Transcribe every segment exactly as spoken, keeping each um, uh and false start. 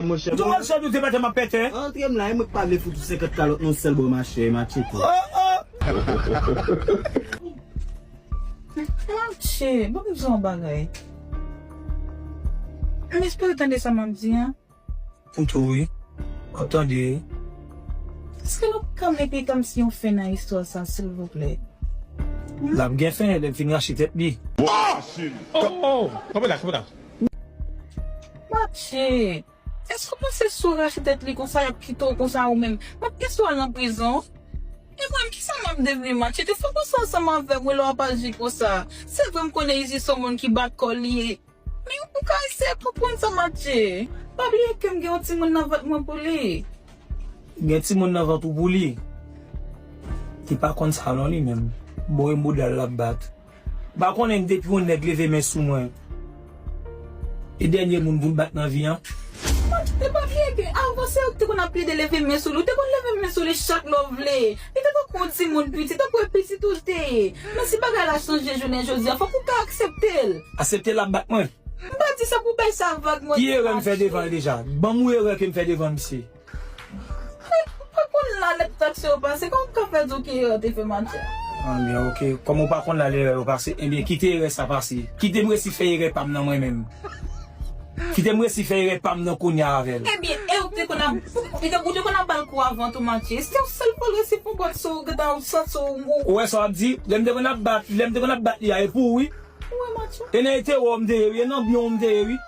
Monchè, tou mwen sèl ou te pete m ap pete. Antre m la, e mwen k pa vle fout ou senkant kalòt nan sèl bò mache, matchete. Oh, oh. Matche, bon, m di yon bagay. M espere w tande sa m ap di an. M tou wi. M ap tande wi. Èske nou ka mete kòmsi yon fen nan istwa sa, silvouplè? L ap gen fen, lè m fin rache tèt li. Oh, oh, oh. Kanpe la, kanpe la. Matche, èske w panse si w rache tèt li konsa, y ap kite w konsa ou menm? M ap kite w al nan prizon. E mwen, kisa m ap devni, Matche? Te fè konsa ansanm avè mwen lè w ap aji konsa. Se vre, m konnen Izi se yon moun ki bat kò l li ye. Men ou ka eseye konprann sa, Matche. Pa bliye ke m gen yon timoun nan vant mwen pou li. Gen timoun nan vant ou pou li. Li pa konn sa non li menm. Bon, e modèl l ap bat. Ou pa konnen depi yon nèg leve men sou mwen, e dènye moun pou l bat nan vi an. Matche, pa bliye ke avan se ou ki te konn ap plede leve men sou li. Ou te konn leve men sou li chak lè w vle. Li te tankou yon timoun piti, tankou e pitit ou te ye. Men si bagay la chanje jounen jodi a, fòk ou ka aksepte l. Aksepte l ap bat mwen? M pa di sa pou bay sa vag, mwen. Ki erè m fè devan l deja? Ban m yon erè ke m fè devan misye. Ou pa konn la lè takse yo pase, kòman m ka fè di w ki erè w te fè, Matche? Anbyen, oke. Kòm ou pa konn la lè erè yo pase, enbyen, kite erè sa pase. Kite m resi fè erè pa m nan mwen menm. Kite m resi fè erè pa m nan kounye a avè l. Ebyen, e ou te konn ap, ou te, ou te konn ap ba l kou avan tou, Matche. Se yon sèl fwa l resi fè yon bòt sou ou, gentan w santi w mou. Ou wè sa w ap di? Lè m te konn ap bat, lè m te konn ap bat li a, e pou ou, wi. Ou wè, Matche? E nan ete wè w m te ye, wi. E nan byen w m te ye, wi.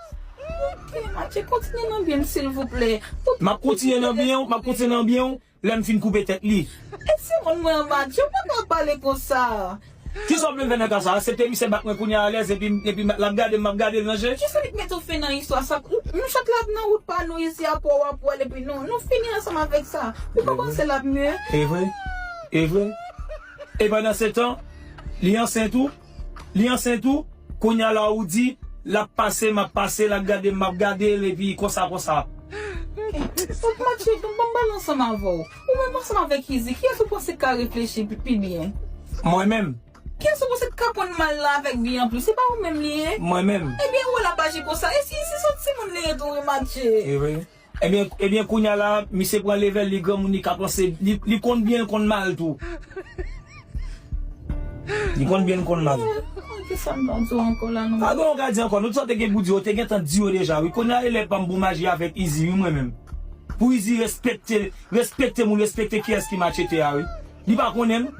Ok, Matche, kontinye nan byen m, silvouplè. M ap kontinye nan byen w, m ap kontinye nan byen w. Lè m fin koupe tèt li. E timoun mwen an, Matye, ou pa ka pale konsa. Kisa w vle m fè nan ka sa? Aksepte misye bat mwen kounye a alèz epi, epi l ap gade m, m ap gade l nan je? Kisa ki mete w fen nan istwa sa? Ou, nou chak la nan wout pa nou isit a, pou w ap wè l epi nou, nou fini ansanm avèk sa. Ou pa panse l ap mye? E vre? E vre? E pandan se tan, li ansent ou? Li ansent ou, kounye a la ou di, l ap pase, m ap pase, l ap gade m, m ap gade l, epi konsa, konsa. Matye, ban m pale ansanm avè w. Ou menm ansanm avèk Izi, kiyès ou panse k ka reflechi pi, pi byen? Mwen menm. Kiyès ou panse k ka konn mal la avèk byen an plis? Se pa ou menm li ye? Mwen menm. Ebyen, ou wè l ap aji konsa. E si Izi se yon timoun li ye tou, wi, Matye? E vre. Ebyen, ebyen, kounye a la, misye pran level, li granmoun, li ka panse, li, li konn byen, l konn mal tou. Li konn byen, l konn mal. Kisa m ta di w ankò la, non? Pa gen yon ka di ankò, nou sa w te gen pou di yo, te gentan di yo deja, wi. Kounye a, e lè pa m bon maji avèk Izi, wi, mwen menm. Pou Izi respekte, respekte moun, respekte kiyès ki Matye te a, wi. Li pa konnen m?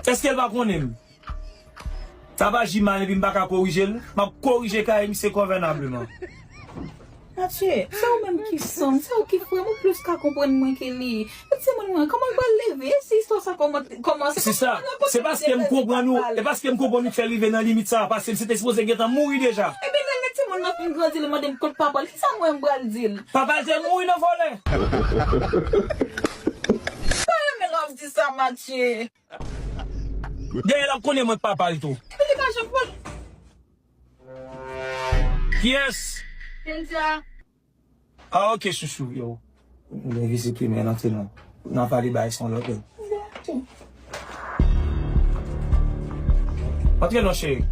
Èske l pa konnen m? Sa pa Jimal epi m pa ka korije l? M ap korije kay misye konvènableman. Matye, se ou menm ki san m, se ou ki frè m, ou plis ka konprann mwen ke li. E timoun mwen, kòman l pral leve? E si istwa sa kòman-, kòmanse? Sista, se paske m konprann ou, e paske m konprann ou k fè l rive nan limit sa a, paske l se te sipoze gentan mouri deja. Ebyen, lè timoun nan fin grandi, li mande m kot papa l, kisa mwen m pral di l? Papa l te mouri nan vòlè. Pa renmen lè w ap di sa, Matye. Dèyè l ap konnen mwen k papa l tou. Epi li pa janm pran. Kiyès? Cynthia. Ah, ok, chouchou, yo. Mwen vizite, men antre non. N a pale bagay sa yon lòt lè. Antre non, cheri.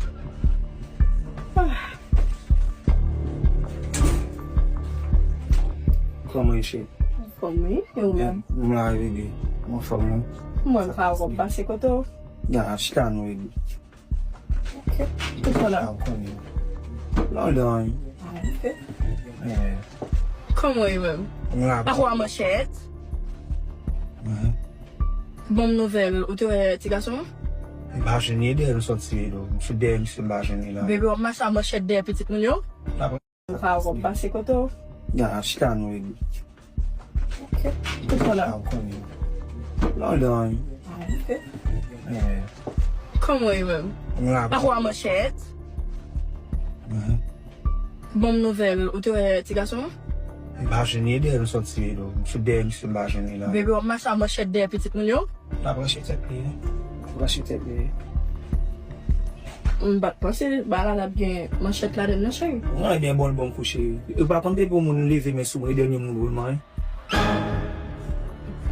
Kòman w ye, cheri? Anfòm, wi. E ou menm? Mwen la, bebe. Mwen anfòm, non. Mwen pa wè w pase kote w. Ya, chita non, bebe. Ok. Tout sa la. Ah, w konnen. Lontan, wi. Ah, ok. Eh. Kòman w ye menm? Mwen la. Pa kwè manchèt? Mhm. Bon nouvèl, ou te wè ti gason an? M pa jwenn li, dèyè m soti, m fout dèyè misye, m pa jwenn li la. Bebe, w ap mache a manchèt dèyè pitit moun yo? N ap Pa w ap pase kote w? Ya, chita non, bebe. Ok. Tout sa la. Ah, w konnen. Lontan, wi. Ah, ok. Eh. Kòman w ye menm? Mwen la. Pa kwè manchèt? Mhm. Bon nouvèl, ou te wè ti gason an? M pa jwenn li, dèyè m soti, m fout dèyè misye, m pa jwenn li la. Bebe, w ap mache a manchèt dèyè pitit moun yo? L ap rache tèt li, wi. L ap rache tèt li, wi. M pa t panse bagay la t ap gen manchèt ladan l non, cheri. Non, ebyen, bon, l bon kou, cheri. Ou pa konn depi yon moun leve men sou mwen, e dènye moun pou l manyen.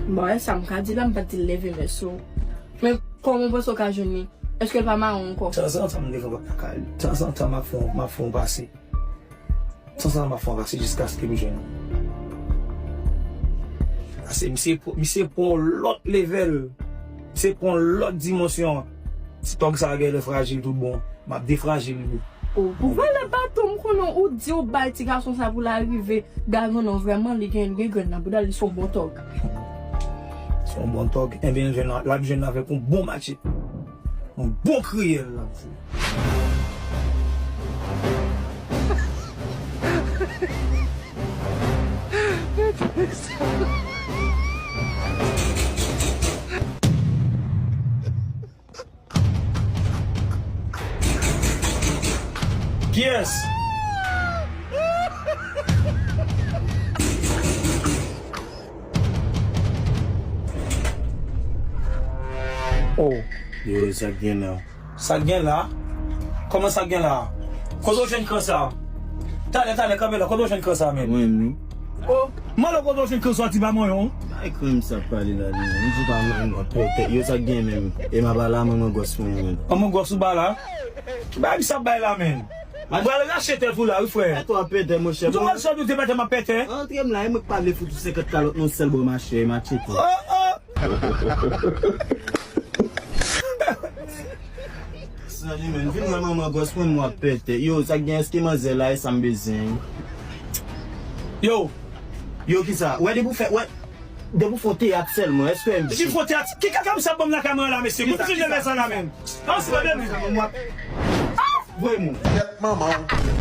Bon, e sa m ka di la, m pa t di l leve men sou ou. Men kòman w panse w ka jwenn li? Èske l pa mare w ankò? Tanzantan, m devan pòt lakay li. Tanzantan, m ap fè yon, m ap fè yon pase. San sa m ap fè yon rase jiskaske m jwenn ou. Pase misye, misye pran yon lòt level. Misye pran yon lòt dimansyon. Ti tòg sa a genlè frajil tout bon. M ap defrajil li. Oh, pou valè baton, m konnen ou di ou bay ti gason sa pou l arive. Gason non, vrèman, li gen, li gen grenn nan bouda l, li se yon bon tòg. Se yon bon tòg. Ebyen, l jwenn, l ap jwenn avèk yon bon matchet. Yon bon kriyèl l ap jwe. Kiyès? Oh. Yo, sa k gen la? Sa k gen la? Kòman sa k gen la? Kote w jwenn kran sa? Talè, talè, kanpe la, kote w jwenn kran sa menm? Mwen menm. Oh, m mande w kote w jwenn kran sa, ti pa mwen, non? Bay kran m sa pale la, li menm. M di pa mwen, non, pètè. Yo, sa k gen menm? E m ap pale a manman gòs mwen menm. Manman gòs ou ba la? Ki bagay sa ap bay la, menm? M pral rache tèt ou la, wi, frè. Pètè w ap pètè, monchè. Ou tou pral sòt ou te pètè, m ap pètè. Antre m la, e mwen k pa vle fout ou senkant kalòt nan sèl bò, machè, machete. Oh, oh. Sa li menm, vin wè manman gòs mwen, m w ap pètè. Yo, sa k gen, èske manzè la, e sa m bezwen? Yo. Yo, kisa? Wè, depi w fè, wè, depi w fè teyat sèlman, èske w envite? Ki fè teyat? Ki kaka misye ap ban m nan kamera la, mesye? Kote ti jènès la, menm? Ansi, tande li. Voye moun. Kèt manman w.